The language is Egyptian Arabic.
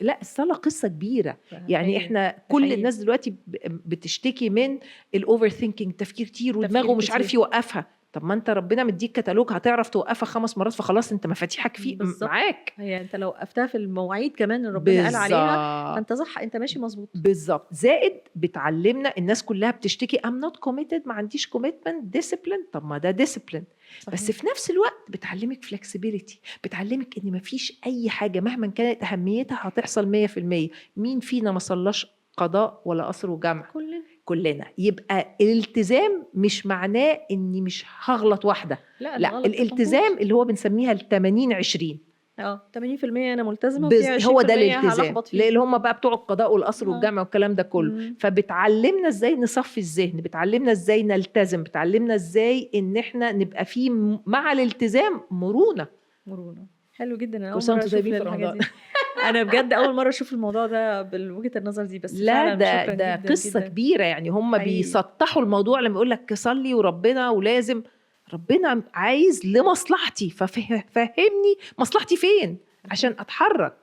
لا، الصلاة قصة كبيره. يعني احنا كل الناس دلوقتي بتشتكي من ال overthinking، تفكير كتير ودماغه تفكير مش عارف كتير. يوقفها. طب ما انت ربنا مديك كتالوج هتعرف توقفها خمس مرات، فخلاص انت مفاتيحك في معاك. هي انت لو وقفتها في المواعيد كمان اللي ربنا قال عليها، فانت صح، انت ماشي مظبوط. بالظبط. زائد بتعلمنا، الناس كلها بتشتكي I'm not committed، ما عنديش commitment، discipline. طب ما ده discipline. بس في نفس الوقت بتعلمك flexibility، بتعلمك ان مفيش اي حاجة مهما كانت اهميتها هتحصل 100%. مين فينا ما صلاش قضاء ولا قصر وجمع؟ كلنا. كلنا. يبقى الالتزام مش معناه اني مش هغلط واحده. لا، لا، الغلط ده الالتزام موجود. اللي هو بنسميها ال 80 20. اه، 80% انا ملتزمة وفي 20% هو ده الالتزام. هلخبط فيه. اللي هم بقى بتوع القضاء والقصر والجمع والكلام ده كله. فبتعلمنا ازاي نصفي الذهن، بتعلمنا ازاي نلتزم، بتعلمنا ازاي ان احنا نبقى في مع الالتزام مرونه. مرونه، حلو جدا. انا كل اول سنة مرة وانتم اشوف طيبين في الحاجات رمضان. دي. انا بجد اول مرة اشوف الموضوع ده بالوجهه النظر دي، بس لا، فعلا ده شكرا ده جدا قصة جدا. كبيره، يعني هم بيسطحوا الموضوع لما يقول لك صلي وربنا ولازم. ربنا عايز لمصلحتي، ففهمني مصلحتي فين عشان اتحرك.